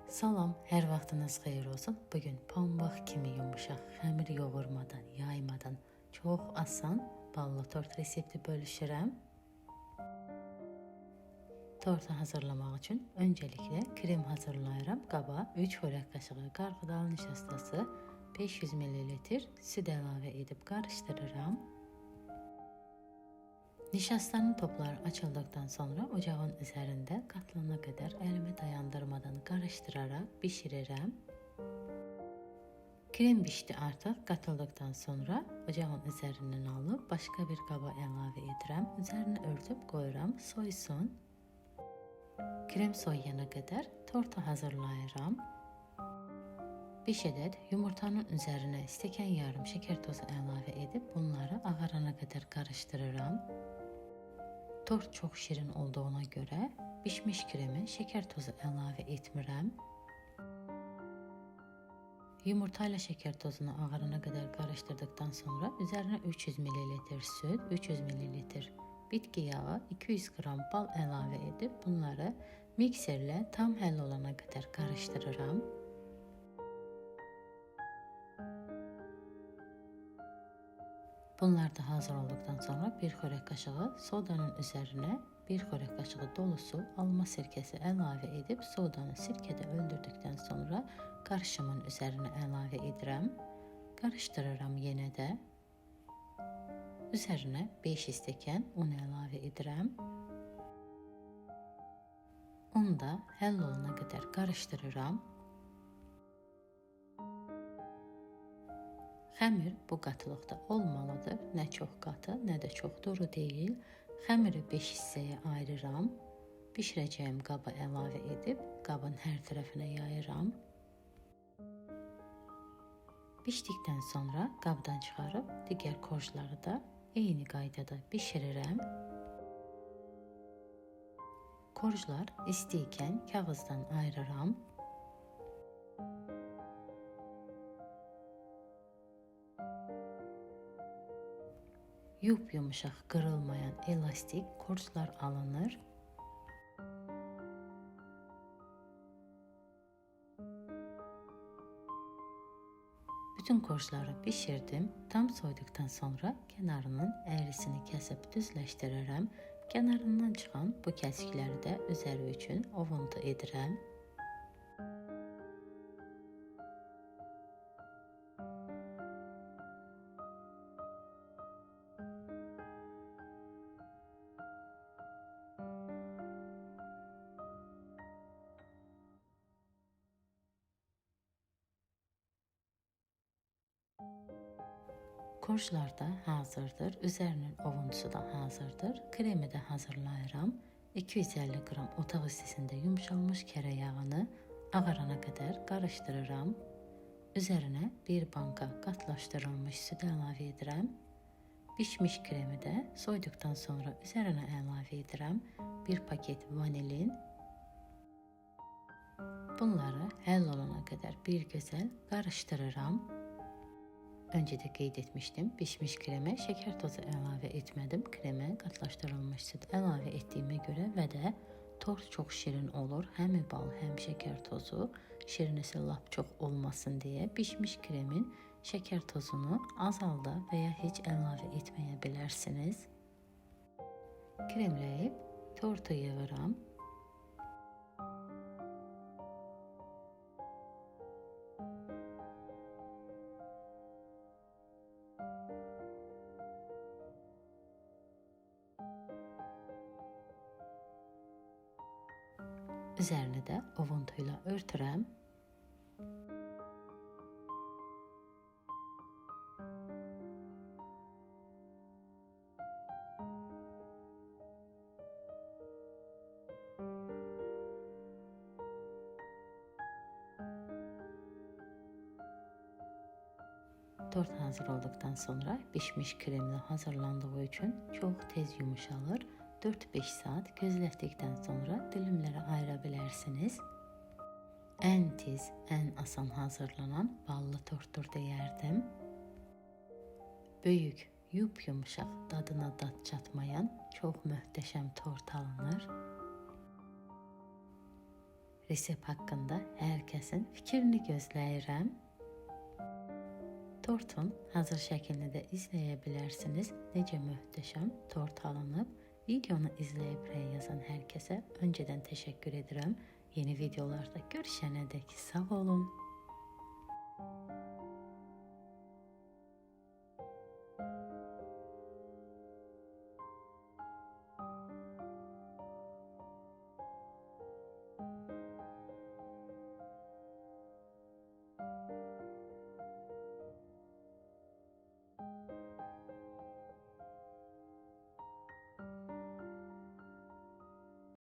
Salam, hər vaxtınız xeyir olsun. Bugün pambıq kimi yumuşaq, xəmir yoğurmadan, yaymadan çox asan ballı tort resepti bölüşürəm. Tortu hazırlamaq üçün öncəliklə krem hazırlayıram. Qaba 3 xörək qaşığı qarğıdalı nişastası, 500 ml süd əlavə edib qarışdırıram. Nişastanın topları açıldıktan sonra ocağın üzərində qatlana qədər əlimi dayandırmadan qarışdıraraq bişirirəm. Krem bişdi artıq. Qatıldıqdan sonra ocağın üzərindən alıb başqa bir qaba əlavə edirəm. Üzərini örtüb qoyuram, soysun. Krem soyuyana qədər tortu hazırlayıram. 5 ədəd yumurtanın üzərinə stəkan yarım şəkər tozu əlavə edib bunları ağarana qədər qarışdırıram. Tort çox şirin olduğuna görə bişmiş kremə şəkər tozu əlavə etmirəm. Yumurta ilə şəkər tozunu ağarana qədər qarışdırdıqdan sonra üzərinə 300 ml süd, 300 ml bitki yağı, 200 qram bal əlavə edib bunları mikserlə tam həll olana qədər qarışdırıram. Bunlar da hazır olduqdan sonra bir xörək qaşığı sodanın üzərinə bir xörək qaşığı dolusu alma sirkəsi əlavə edib sodanı sirkədə öldürdükdən sonra qarışımın üzərinə əlavə edirəm. Qarışdırıram yenə də. Üzərinə 5 stəkan un əlavə edirəm. Un da həll olana qədər qarışdırıram. Xəmir bu qatılıqda olmalıdır. Nə çox qatı, nə də çox duru deyil. Xəmiri 5 hissəyə ayırıram. Bişirəcəyim qaba əlavə edib qabın hər tərəfinə yayıram. Bişdikdən sonra qabdan çıxarıb digər korjları da eyni qaydada bişirirəm. Korjlar isti ikən kağızdan ayırıram. Yup-yumuşaq, qırılmayan elastik korjlar alınır. Bütün korjları bişirdim. Tam soyduqdan sonra kənarının əyrisini kəsib düzləşdirirəm. Kənarından çıxan bu kəsikləri də üzəri üçün ovuntu edirəm. Korjlar da hazırdır. Üzərinin ovuntusu da hazırdır. Kremi də hazırlayıram. 250 qram otaq istisində yumşalmış kərə yağını ağarana qədər qarışdırıram. Üzərinə bir banka qatlaşdırılmış süd əlavə edirəm. Bişmiş kremi də soyduqdan sonra üzərinə əlavə edirəm. Bir paket vanilin. Bunları həll olana qədər bir gözəl qarışdırıram. Öncə də qeyd etmişdim, bişmiş kremə şəkər tozu əlavə etmədim. Kremə qatlaşdırılmış süd əlavə etdiyimə görə və də tort çox şirin olur. Həm bal, həm şəkər tozu, şirinisi lap çox olmasın deyə bişmiş kremin şəkər tozunu azalda və ya heç əlavə etməyə bilərsiniz. Kremləyib tortu yığıram. Üzərini də ovuntuyla örtürəm. Tort hazır olduqdan sonra bişmiş kremlə hazırlandığı üçün çox tez yumuşalır. 4-5 saat gözlətdikdən sonra dilimlərə ayıra bilərsiniz. Ən tez, ən asan hazırlanan ballı tortdur deyərdim. Böyük, yup-yumuşaq, dadına dad çatmayan çox möhtəşəm tort alınır. Resept haqqında hər kəsin fikrini gözləyirəm. Tortun hazır şəklini də izləyə bilərsiniz. Necə möhtəşəm tort alınıb. Videonu izləyib rəy yazan hər kəsə öncədən təşəkkür edirəm. Yeni videolarda görüşənə dək sağ olun.